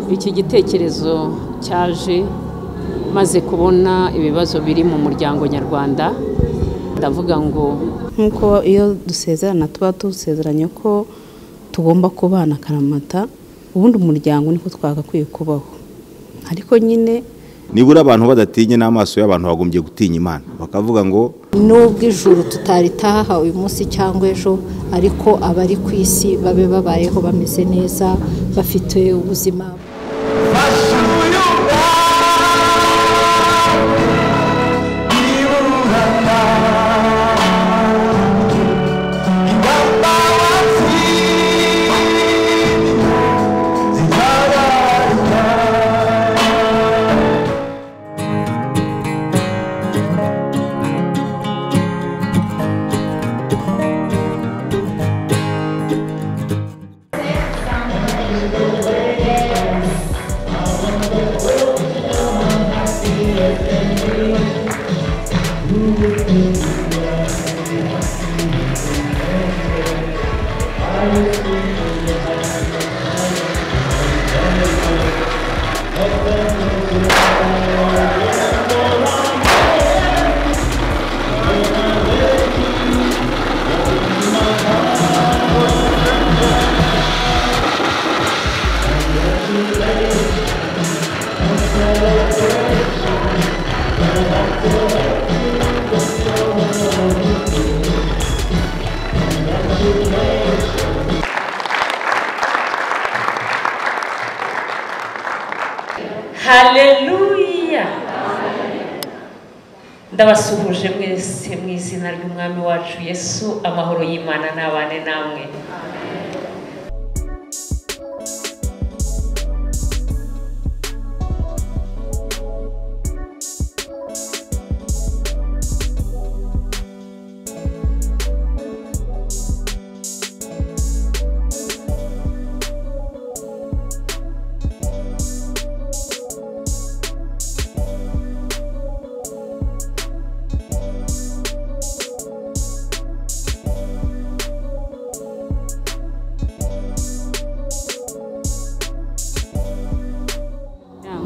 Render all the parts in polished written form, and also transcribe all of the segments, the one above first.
Iki gitekerezo cyaje maze kubona ibibazo biri mu muryango nyarwanda, ndavuga ngo nkuko iyo dusezerana tuba dusezeranye ko tugomba kubana akaramata, ubundi umuryango niko twagakwiye kubaho. Ariko nyine nibura abantu badatinye n'amaso y'abantu bagombye gutinya Imana bakavuga ngo nubwo ijuru tutaritaha uyu munsi cyangwa ejo, ariko abari ku isi babe babayeho bameze neza bafite ubuzima. Haleluya. Ndabasuhuje mwese mu izina ry'Umwami wacu Yesu, amahoro y'Imana n'abane namwe.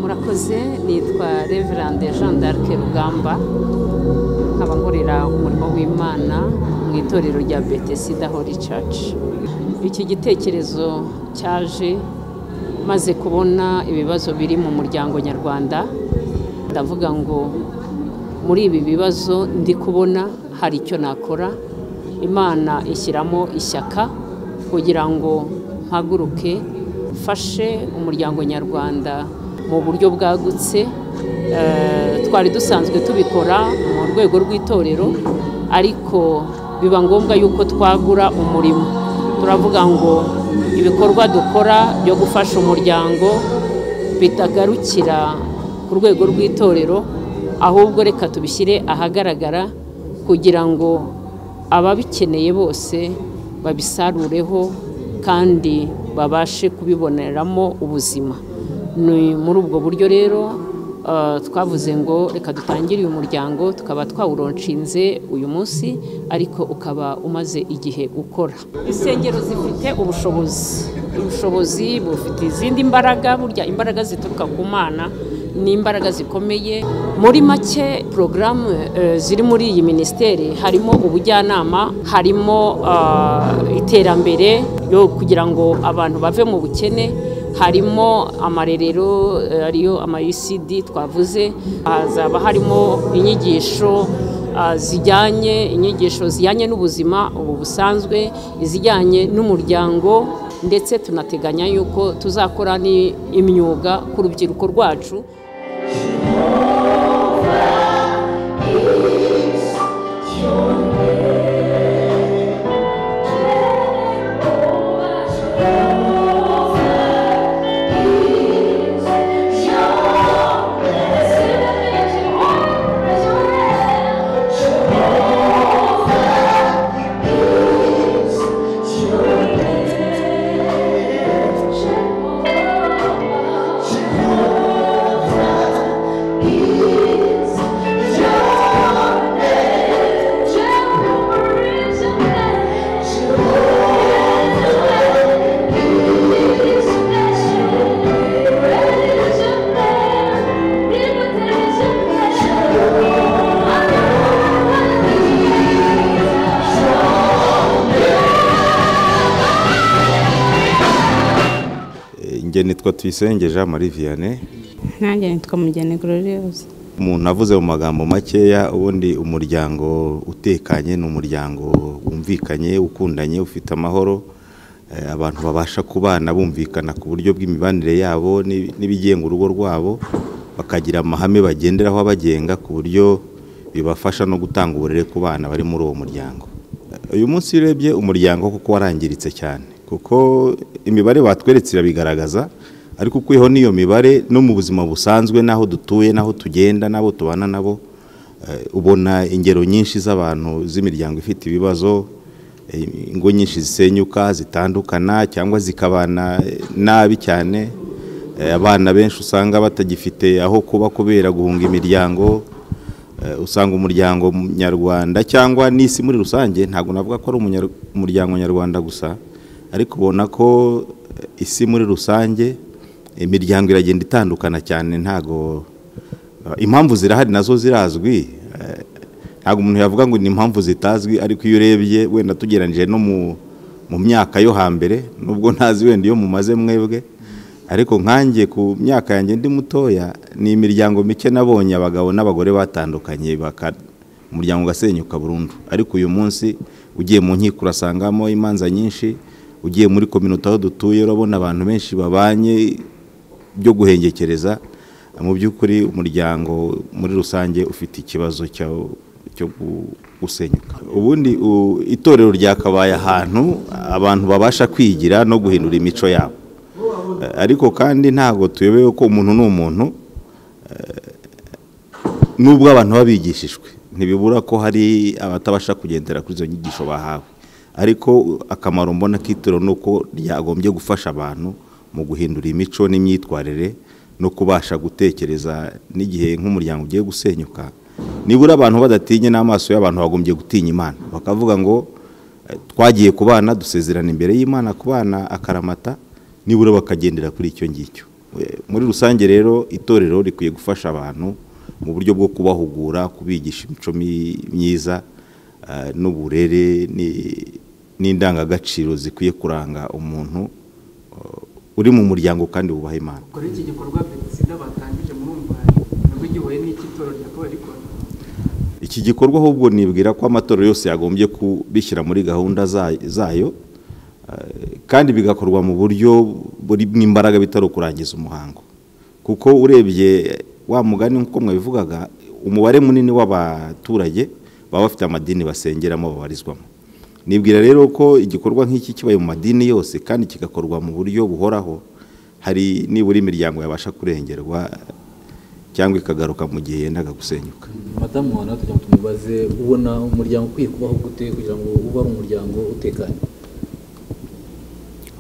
Murakoze, nitwa Reverend Jean d'Arc Rugamba, nkaba nkorera umurimo w'Imana mu itorero rya Bethesda Holy Church. Iki gitekerezo cyaje maze kubona ibibazo biri mu muryango nyarwanda, ndavuga ngo muri ibi bibazo ndi kubona hari icyo nakora. Imana ishyiramo ishyaka kugira ngo mpaguruke mfashe umuryango nyarwanda mu buryo bwagutse. Twari dusanzwe tubikora mu rwego rw'itorero, ariko biba ngombwa yuko twagura umurimo. Turavuga ngo ibikorwa dukora byo gufasha umuryango bitagarukira ku rwego rw'itorero, ahubwo reka tubishyire ahagaragara kugira ngo ababikeneye bose babisarureho kandi babashe kubiboneramo ubuzima. Ni muri ubwo buryo rero twavuze ngo reka dutangire uyu muryango, tukaba twawuronshinze uyu munsi, ariko ukaba umaze igihe ukora. Insengero zifite ubushobozi bufite izindi mbaraga, burya imbaraga zituruka ku Mana ni imbaraga zikomeye. Muri make porogaramu ziri muri iyi minisiteri harimo ubujyanama, harimo iterambere yo kugira ngo abantu bave mu bukene, harimo amarerero ariyo ama ECD twavuze, hazaba harimo inyigisho zijyanye, inyigisho zijyanye n'ubuzima ubu busanzwe, izijyanye n'umuryango, ndetse tunateganya yuko tuzakora n'imyuga ku rubyiruko rwacu. Njye nitwa Tuyisenge Jean Marie Vianney. Nanjye nitwa Mugeni Gloriose. Umuntu avuze mu magambo makeya, ubundi umuryango utekanye ni umuryango wumvikanye, ukundanye, ufite amahoro, abantu babasha kubana bumvikana ku buryo bw'imibanire yabo n'ibigenga urugo rwabo, bakagira amahame bagenderaho abagenga ku buryo bibafasha no gutanga uburere ku bana bari muri uwo muryango. Uyu munsi urebye umuryango kuko warangiritse cyane, kuko imibare batweretse irabigaragaza, ariko ukuyeho n'iyo mibare no mu buzima busanzwe n'aho dutuye n'aho tugenda n'abo tubana nabo, ubona ingero nyinshi z'abantu z'imiryango ifite ibibazo, ingo nyinshi zisenyuka, zitandukana cyangwa zikabana nabi cyane. Abana benshi usanga batagifite aho kuba kubera guhunga imiryango. Usanga umuryango nyarwanda cyangwa n'isi muri rusange, ntabwo navuga ko ari umuryango nyarwanda gusa, ariko ubona ko isi muri rusange imiryango iragenda itandukana cyane. Ntago impamvu zirahari nazo zirazwi, ntago umuntu yavuga ngo ni impamvu zitazwi, ariko iyo urebye wenda tugereranyije no mu myaka yo hambere, nubwo ntazi wenda iyo mumaze mwebwe, ariko nkanjye ku myaka yanjye ndi mutoya, ni imiryango mike nabonye abagabo n'abagore batandukanye, umuryango ugasenyuka burundu. Ariko uyu munsi ugiye mu nkiko urasangamo imanza nyinshi, ugiye muri community aho dutuye urabona abantu benshi babanye byo guhengekereza. Mu by'ukuri umuryango muri rusange ufite ikibazo cyo gusenyuka. Ubundi itorero ryakabaye ahantu abantu babasha kwigira no guhindura imico yabo, ariko kandi ntago tuyobewe ko umuntu ni umuntu. Nubwo abantu babigishijwe ntibibura ko hari abatabasha kugendera kuri izo nyigisho bahawe, ariko akamaro mbona k'itorero nuko ryagombye gufasha abantu mu guhindura imico n'imyitwarire no kubasha gutekereza n'igihe nk'umuryango ugiye gusenyuka. Nibura abantu badatinye n'amaso y'abantu bagombye gutinya Imana, bakavuga ngo twagiye kubana dusezerana imbere y'Imana kubana akaramata, nibura bakagendera kuri icyo ngicyo. Muri rusange rero itorero rikwiye gufasha abantu mu buryo bwo kubahugura, kubigisha imico myiza n'uburere n'indangagaciro zikwiye kuranga umuntu uri mu muryango kandi wubaha Imana. Kuri iki gikorwa Betsida batangije murumva nabwo gihuye n'iki itorero ryakabaye rikora? Iki gikorwa ahubwo nibwira ko amatorero yose yagombye kubishyira muri gahunda zayo, kandi bigakorwa mu buryo buri n'imbaraga bitari kurangiza umuhango, kuko urebye wa mugani nkuko mwabivugaga, umubare munini w'abaturage baba bafite amadini basengeramo babarizwamo. Nibwira rero ko igikorwa nk'iki kibaye mu madini yose kandi kigakorwa mu buryo buhoraho, hari nibura imiryango yabasha kurengerwa cyangwa ikagaruka mu gihe yendaga gusenyuka. Madamu wana tugira ngo tumubaze, ubona umuryango ukwiye kubaho gute kugira ngo ube ari umuryango utekanye?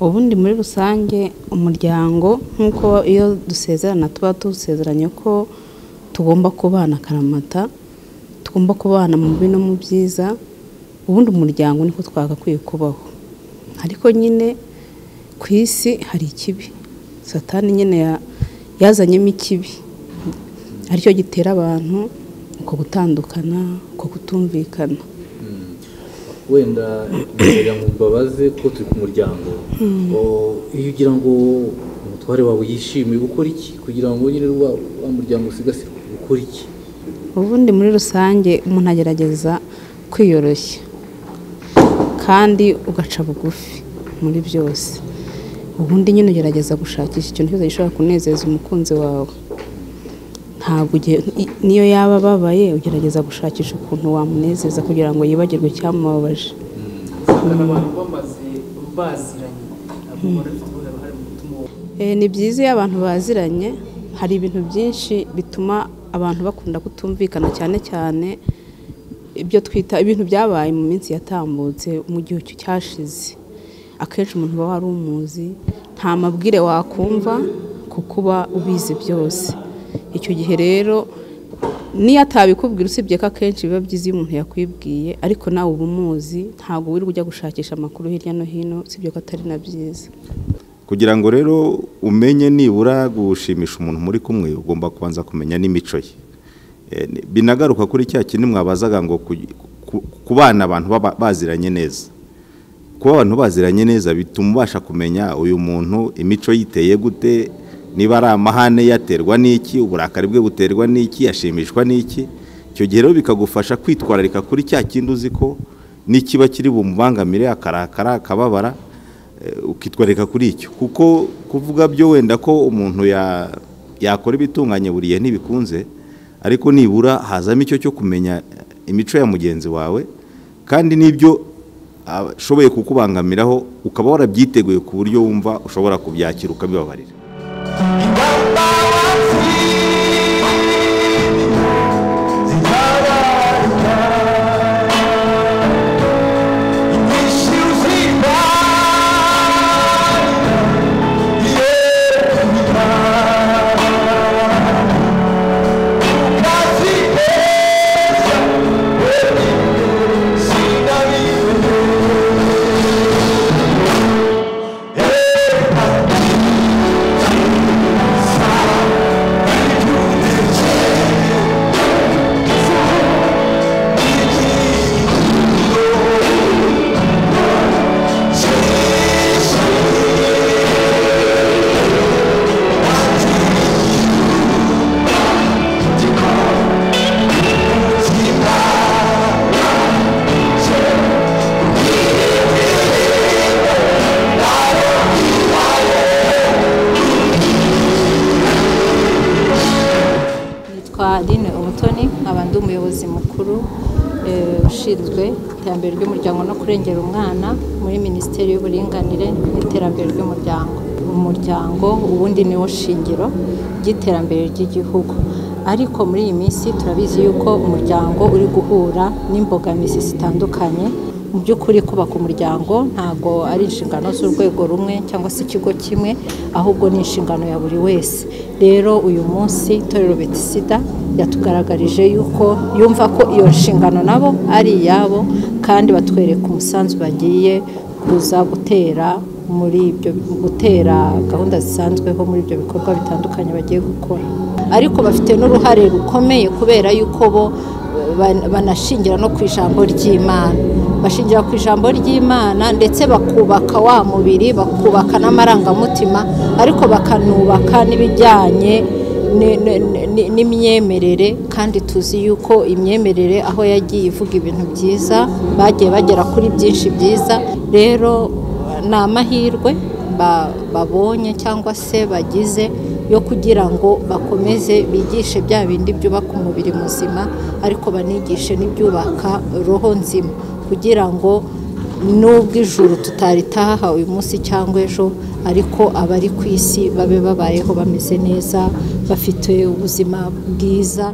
Ubundi muri rusange umuryango nk'uko iyo dusezerana tuba dusezeranye ko tugomba kubana akaramata, tugomba kubana mu bibi no mu byiza, ubundi umuryango niko twagakwiye kubaho. Ariko nyine ku isi hari ikibi, Satani nyine yazanyemo ikibi, aricyo gitera abantu uko gutandukana, uko kutumvikana. Wenda kugira ngo mbabaze ko turi ku muryango, iyo ugira ngo umutware wawe yishime gukora iki kugira ngo nyine wa muryango usigasirwe, gukora iki? Ubundi muri rusange umuntu agerageza kwiyoroshya kandi ugaca bugufi muri byose. Ubundi nyine ugerageza gushakisha ikintu cyose gishobora kunezeza umukunzi wawe. Ntabwo niyo yaba ababaye ugerageza gushakisha ukuntu wamunezeza kugira ngo yibagirwe icyamubabaje. Ni byiza iyo abantu baziranye, hari ibintu byinshi bituma abantu bakunda kutumvikana, cyane cyane ibyo twita ibintu byabaye mu minsi yatambutse mu gihe cyashize. Akenshi umuntu uba wari umuzi, nta mabwire wakumva kuko uba ubizi byose. Icyo gihe rero niyo atabikubwira, usibye ko akenshi biba byiza iyo umuntu yakwibwiye, ariko nawe uba umuzi, ntabwo wirirwa ujya gushakisha amakuru hirya no hino, usibye ko atari na byiza. Kugira ngo rero umenye nibura gushimisha umuntu muri kumwe, ugomba kubanza kumenya n'imico ye. Binagaruka kuri cya kintu mwabazaga ngo kubana abantu baziranye neza. Kuba abantu baziranye neza bituma ubasha kumenya uyu muntu imico yiteye gute, niba ari amahane yaterwa n'iki, uburakari bwe buterwa n'iki, yashimishwa n'iki. Icyo gihe rero bikagufasha kwitwararika kuri cya kindi uzi ko n'ikiba kiri bumubangamire akarakara akababara, ukitwararika kuri icyo. Kuko kuvuga byo wenda ko umuntu yakora ibitunganye buriye ntibikunze, ariko nibura hazamo icyo cyo kumenya imico ya mugenzi wawe, kandi n'ibyo ashoboye kukubangamiraho ukaba warabyiteguye ku buryo wumva ushobora kubyakira ukabibabarira. Aline Umutoni, nkaba ndi umuyobozi mukuru ushinzwe iterambere ry'umuryango no kurengera umwana muri Minisiteri y'Uburinganire n'Iterambere ry'Umuryango. Umuryango ubundi niwo shingiro ry'iterambere ry'igihugu, ariko muri iyi minsi turabizi yuko umuryango uri guhura n'imbogamizi zitandukanye. Mu by'ukuri kubaka umuryango ntago ari inshingano z'urwego rumwe cyangwa se ikigo kimwe, ahubwo ni inshingano ya buri wese. Rero uyu munsi Itorero Betisida yatugaragarije yuko yumva ko iyo nshingano nabo ari iyabo, kandi batwereka umusanzu bagiye kuza gutera muri ibyo, gutera gahunda zisanzweho muri ibyo bikorwa bitandukanye bagiye gukora. Ariko bafite n'uruhare rukomeye kubera yuko bo banashingira no ku ijambo ry'Imana, bashingira ku ijambo ry'Imana ndetse bakubaka wa mubiri, bakubaka n'amarangamutima, ariko bakanubaka n'ibijyanye n'imyemerere. Kandi tuzi yuko imyemerere aho yagiye ivuga ibintu byiza, bagiye bagera kuri byinshi byiza. Rero ni amahirwe babonye cyangwa se bagize yo kugira ngo bakomeze bigishe bya bindi byubaka umubiri muzima, ariko banigishe n'ibyubaka roho nzima, kugira ngo nubwo ijuru tutaritaha uyu munsi cyangwa ejo, ariko abari ku isi babe babayeho bameze neza, bafite ubuzima bwiza.